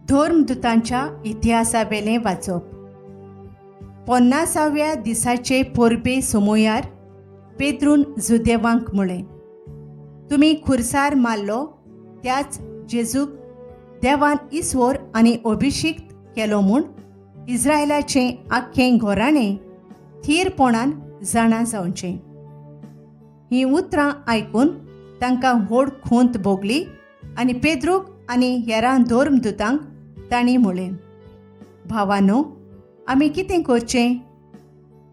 धर्मदुतांच्या इतिहासावेलें वाचप. 50व्या दिसाचे परबे समयार पेद्रून जुदेवांक म्हळें, तुमी खुरसार मारलो त्याच जेजूक देवान ईश्वर आनी अभिषिक्त केलो म्हूण इस्रायलाचें आख्खें घराणें थीरपणान जाणा जावचें. हीं उतरां आयकून तांकां व्हड खोंत भोगली आनी पेद्रूक आनी हेरां धर्मदुतांक तांणी म्हळें, भावानो, आमी कितें करचें?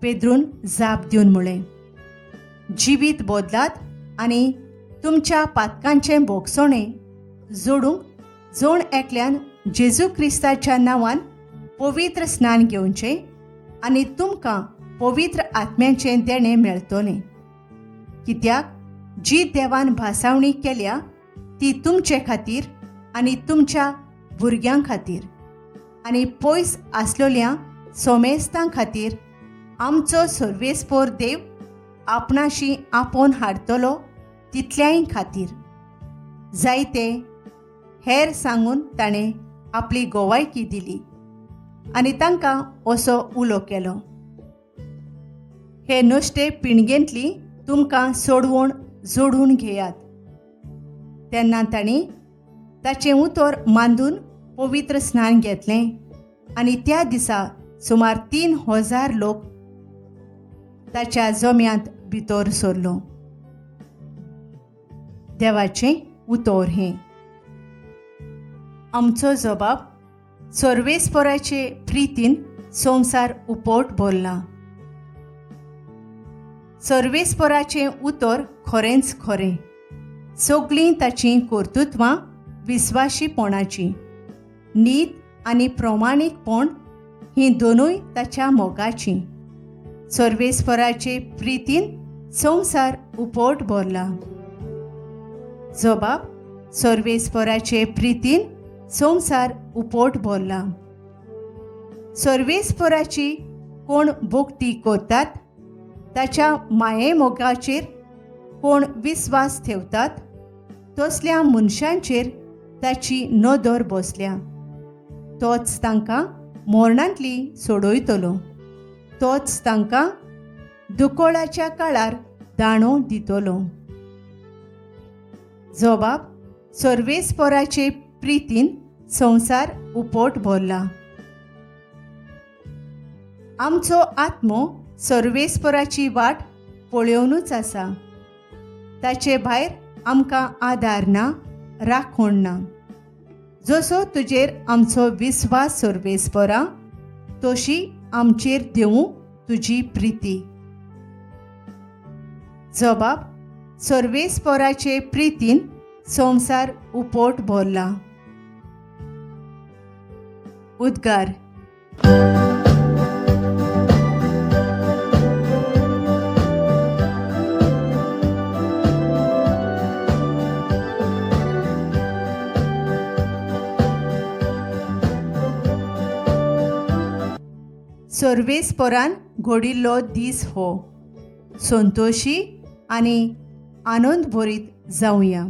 पेद्रून जाप दिवन म्हळें, जिवीत बदलात आनी तुमच्या पातकांचें भोगसणें जोडूंक जण एकल्यान जेजू क्रिस्ताच्या नांवान पवित्र स्नान घेवचें आनी तुमकां पवित्र आत्म्याचें देणें मेळटलें. कित्याक जी देवान भासावणी केल्या ती तुमचे खातीर आनी तुमच्या भुरग्यां खातीर आनी पयस आसलेल्या सोमेस्तां खातीर आमचो सर्वेस्पोर देव आपणाशी आपोवन हाडटलो तितल्याय खातीर. जायते हेर सांगून ताणें आपली गोवायकी दिली आनी तांकां असो उलो केलो, हे नश्टे पिणगेंतली तुमकां सोडवण जोडून घेयात. तेन्ना तांणी ताचें उतर मांदून पवित्र स्नान घेतलें आनी त्या दिसा सुमार 3000 लोक ताच्या जम्यांत भितर सरलो. देवाचें उतर हें. आमचो जबाब सर्वेस्पराचे प्रितीन संवसार उपोट भरला. सर्वेस्पराचें उतर खरेंच खरें, सगळीं ताचीं कर्तृत्वां विस्वाशीपणाचीं, नीत आनी प्रमाणीकपण हीं दोनूय ताच्या मोगाचीं. सर्वेस्पराचे प्रितीन संवसार उपोट भरला. जबाब सर्वेस्पराचे प्रितीन संवसार उपोट भरला. सर्वेस्पराची कोण भक्ती करतात, ताच्या मायेमोगाचेर कोण विस्वास ठेवतात, तसल्या मनशांचेर ताची नदर बसल्या. तोच तांकां मरणांतली सोडयतलो, तोच तांकां दुकोळाच्या काळार दाणो दितलो. जबाब सर्वेस्पराचे प्रितीन संवसार उपोट भरला. आमचो आत्मो सर्वेस्पराची वाट पळोवनूच आसा, ताचे भायर आमकां आदार ना, राखण ना. जसो तुजेर आमचो विस्वास सर्वेस्परा, तशी आमचेर देवूं तुजी प्रिती. जबाब सर्वेस्पराचे प्रितीन संवसार उपोट भरला. उद्गार. सर्वेस्परान घडिल्लो दीस हो, संतोशी आनी आनंद भरीत जावया.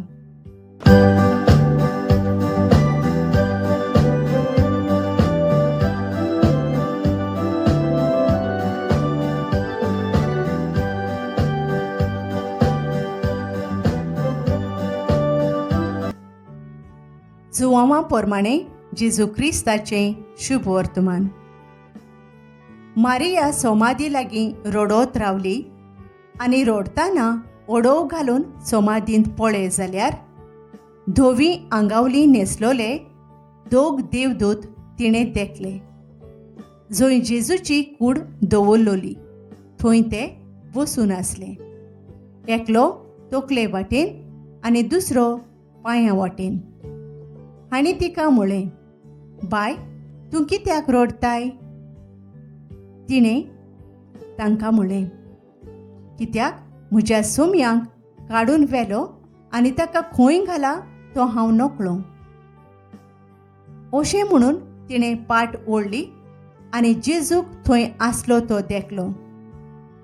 जुवांवा प्रमाणे जेजू क्रिस्ताचें शुभ वर्तमान. मारिया सोमादी लागीं रडत रावली आनी रडटना ओडोव घालून सोमादींत पळय जाल्यार धवी आंगावली न्हेसलोले दोग देवदूत तिणें देखले, जंय जेजूची कूड दवरलोली थंय ते बसून आसले. एकलो तकले वाटेन आनी दुसरो पांयां वाटेन. आनी तिका म्हळें, बाय, तूं कित्याक रडटाय? तिणें तांकां म्हळें, कित्याक म्हज्या सोम्यांक काडून व्हेलो आनी ताका खंय घाला तो हांव नकळो. अशें म्हणून तिणें पाट ओडली आनी जेजूक थंय आसलो तो देखलो,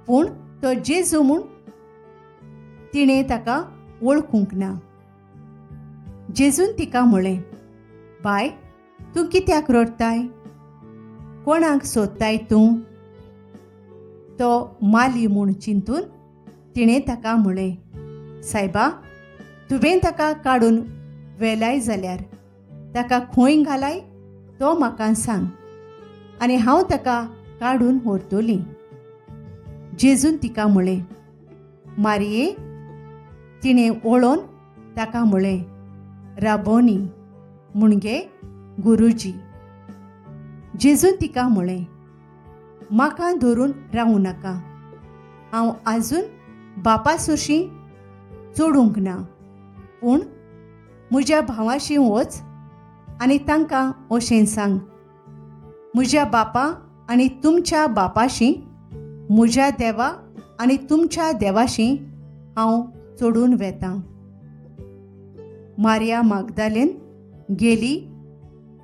पूण तो जेजू म्हूण तिणें ताका वळखूंक ना. जेजून तिका म्हळें, बाय, तूं कित्याक रडटाय? कोणाक सोदताय तूं? तो माली म्हूण चिंतून तिणें ताका म्हळें, सायबा, तुवें ताका काडून व्हेलाय जाल्यार ताका खंय घालाय तो म्हाका सांग आनी हांव ताका काडून व्हरतली. जेजून तिका म्हळें, मारये. तिणें वळोन ताका म्हळें, राबोनी, म्हणजे गुरुजी. जेजून तिका म्हळें, म्हाका धरून रावूं नाका, हांव आजून बापा सुरशी चडूंक ना, पूण म्हज्या भावाशी वच आनी तांकां अशें सांग, म्हज्या बापा आनी तुमच्या बापाशी, म्हज्या देवा आनी तुमच्या देवाशी हांव चडून वेतां. मारिया मागदालेन गेली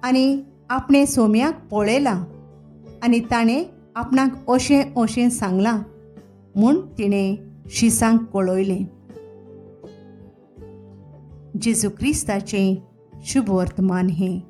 आनी आपणे सोम्याक पळयलां आनी ताणें आपणाक अशें अशें सांगलां म्हूण तिणें शिसांक कळयलें. जेजू क्रिस्ताचें शुभ वर्तमान हें.